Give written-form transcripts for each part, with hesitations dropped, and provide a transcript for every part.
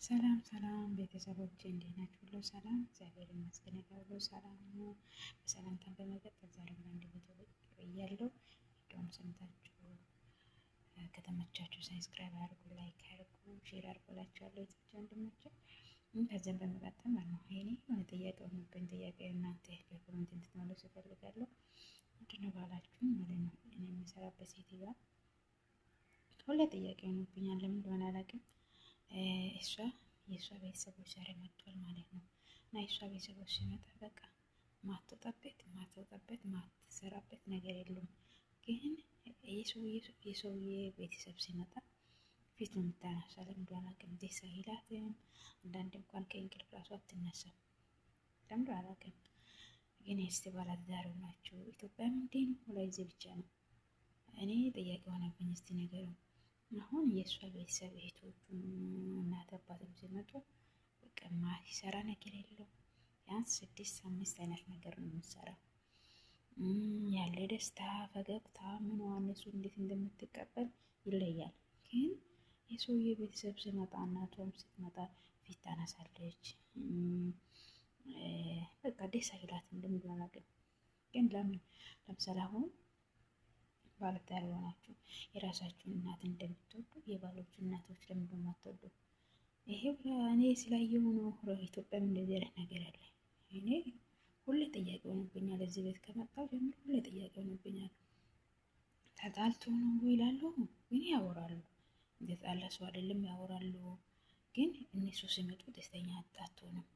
ሰላም ሰላም ቤተሰቦቼ፣ እንዴት ናችሁ? ሁሉ ሰላም፣ እግዚአብሔር ይመስገን፣ ሁሉ ሰላም ነው። በሰላምታን በመቀጠል ዛሬ በአንድ ቪዲዮ ብቅ ብያለሁ። ቪዲዮውን ሰምታችሁ ከተመቻችሁ subscribe አድርጉ፣ like አድርጉ፣ share አድርጉላችኋለሁ እህቶቼ ወንድሞቼ። ከዚያም በመቀጠል ማለት ነው ይሄኔ የሆነ ጥያቄ ሆኖብኝ ጥያቄ እናንተ በ comment እንድትመልሱ እፈልጋለሁ። ምንድን ነው ባላችሁኝ ማለት ነው፣ እኔ የምሰራበት ሴትዮዋ ሁሌ ጥያቄ ሆኖብኛል። ለምን እንደሆነ አላውቅም። እሷ የእሷ ቤተሰቦች ዛሬ መጥቷል ማለት ነው። እና የእሷ ቤተሰቦች ሲመጣ በቃ ማትወጣበት ማትወጣበት ማትሰራበት ነገር የለም። ግን የሰውዬ ቤተሰብ ሲመጣ ፊት ነው የምታነሳ። ለምን እንደሆነ አላውቅም። ደስ አይላትም። አንዳንድ እንኳን ከእንቅልፍ ራሱ አትነሳም። ለምን እንደሆነ አላውቅም። ግን እስቲ ባለትዳር ናቸው። ኢትዮጵያ ምንድን ነው ወላ እዚህ ብቻ ነው? እኔ ጥያቄ ሆነብኝ። እስቲ ነገሩ አሁን የእሷ ቤተሰብ እህቶቹ እናት አባትም ሲመጡ በቃ ማይሰራ ነገር የለው። ቢያንስ 6 5 አይነት ነገር ነው የምንሰራው። ያለ ደስታ ፈገግታ ምኗ እነሱ እንዴት እንደምትቀበል ይለያል። ግን የሰውዬ ቤተሰብ ሲመጣ እናቷም ስትመጣ ፊት ታነሳለች። በቃ ደስ አይላትም። ለምን እንደሆነ አላውቅም። ግን ለምን ለምሳሌ አሁን ባለትዳር የሆናችሁ የራሳችሁን እናት እንደምትወዱ የባሎቹ እናቶች ለምን እንደማትወዱ? ይሄ እኔ ስላየሁ ነው። ኢትዮጵያም እንደዚህ አይነት ነገር አለ። እኔ ሁሌ ጥያቄ ሆኖብኛል። እዚህ ቤት ከመጣሁ ጀምሮ ሁሌ ጥያቄ ሆኖብኛል። ተጣልቶ ነው ይላሉ፣ ግን ያወራሉ። እንደተጣላ ሰው አይደለም ያወራሉ። ግን እነሱ ሲመጡ ደስተኛ አትሆንም።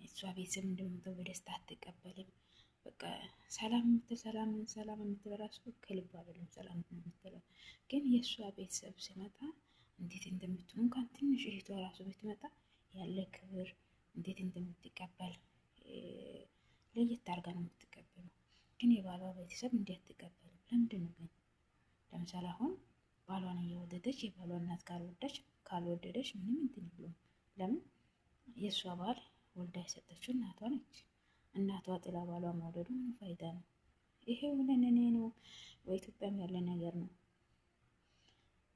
እሷ ቤተሰብ እንደሚመጣው በደስታ አትቀበልም። በቃ ሰላም የምትል ሰላም ሰላም የምትል ራሱ ከልቡ አይደለም ሰላም የምትለው። ግን የእሷ ቤተሰብ ሲመጣ እንዴት እንደምትሆን እንኳን ትንሽ እህቷ ራሱ ብትመጣ ያለ ክብር እንዴት እንደምትቀበል ለየት አድርጋ ነው የምትቀበለው። ግን የባሏ ቤተሰብ እንዴት አትቀበልም? ለምንድን ነው ግን? ለምሳሌ አሁን ባሏን እየወደደች የባሏ እናት ካልወደደች ምንም እንትን የለውም። ለምን የእሷ ባል ወልዳ የሰጠችው እናቷ ነች። እናቷ ጥላ ባሏ መውደዱ ምን ፋይዳ ነው? ይሄ ሁለን እኔ ነው በኢትዮጵያም ያለ ነገር ነው።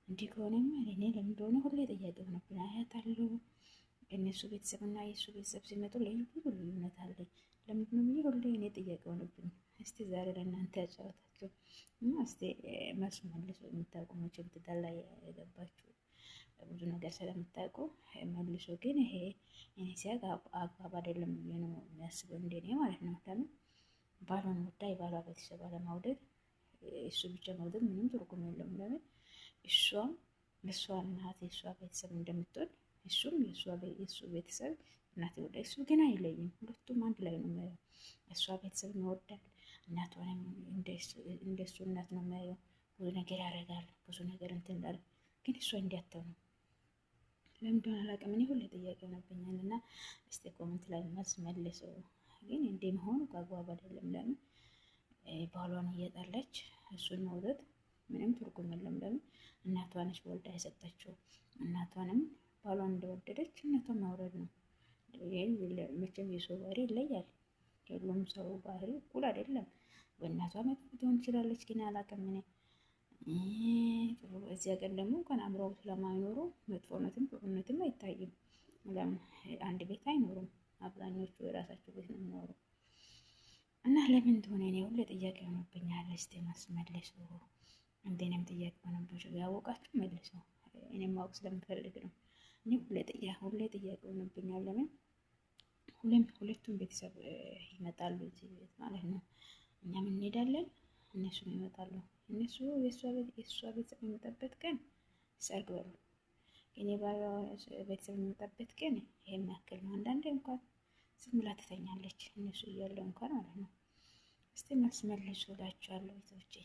እንዲህ ከሆነማ እኔ ለምን እንደሆነ ሁሌ ጥያቄ ሆነብኝ። አያታለሁ እነሱ ቤተሰብና የእሱ ቤተሰብ ሲመጡ ልዩ ልዩነት አለ። ለምንድን ነው ብዬ ሁሌ እኔ ጥያቄ ሆነብኝ። እስቲ ዛሬ ለእናንተ ያጫወታችሁ እና እስቲ መልሱ መልሱ። የምታውቁ መቼም ትዳር ላይ የገባችሁ ብዙ ነገር ስለምታውቁ መልሶ። ግን ይሄ እኔ ሲያግ አግባብ አይደለም ብዬ ነው የሚያስበው፣ እንደኔ ማለት ነው። ለምን ባሏን ወዳ የባሏ ቤተሰብ አለማውደድ፣ እሱ ብቻ መውደድ ምንም ትርጉም የለውም። ለምን እሷም የእሷ እናት የእሷ ቤተሰብ እንደምትወድ እሱም የእሱ ቤተሰብ እናት ይወዳል። እሱ ግን አይለይም። ሁለቱም አንድ ላይ ነው የሚያየው። እሷ ቤተሰብ ይወዳል፣ እናቷንም እንደሱ እናት ነው የሚያየው። ብዙ ነገር ያደርጋል፣ ብዙ ነገር እንትን ይላል። ግን እሷ እንዲያተው ነው ለምን እንደሆነ አላውቅም። እኔ ሁሌ ጥያቄ ሆነብኛል እና እስቲ comment ላይ መልስ መልሱ። ግን እንዲህ መሆኑ አግባብ አይደለም። ለምን ባሏን እየጠላች እሱን መውደድ ምንም ትርጉም የለም። ለምን እናቷ ነች ወልዳ የሰጠችው። እናቷንም ባሏን እንደወደደች እናቷን መውደድ ነው። መቼም የሰው ባህሪ ይለያል። የሁሉም ሰው ባህሪ እኩል አይደለም። በእናቷ መጥፎ ትሆን ትችላለች፣ ግን አላውቅም እኔ ጥሩ። እዚህ ሀገር ደግሞ እንኳን አብረው ስለማይኖሩ መጥፎነትም ጥሩነትም አይታይም። ለምን አንድ ቤት አይኖሩም። አብዛኞቹ የራሳቸው ቤት ነው የሚኖሩ እና ለምን እንደሆነ እኔ ሁሌ ጥያቄ ሆኖብኛል። እስቲ መልሱ። እንደኔም ጥያቄ ሆኖባችሁ ያወቃችሁ መልሱ። እኔም ማወቅ ስለምፈልግ ነው። እኔ ሁሌ ጥያቄ ሆኖብኛል። ለምን ሁሌም ሁለቱም ቤተሰብ ይመጣሉ እዚህ ቤት ማለት ነው። እኛም እንሄዳለን፣ እነሱም ይመጣሉ። እነሱ የእሷ ቤተሰብ የሚመጣበት ቀን ሰርግ በሉ፣ ግን የባሏ ቤተሰብ የሚመጣበት ቀን ይሄን ያክል ነው። አንዳንዴ እንኳን ዝም ብላ ትተኛለች እነሱ እያለ እንኳን ማለት ነው። እስቲ መልስ መልሱ እላችኋለሁ እህቶቼ።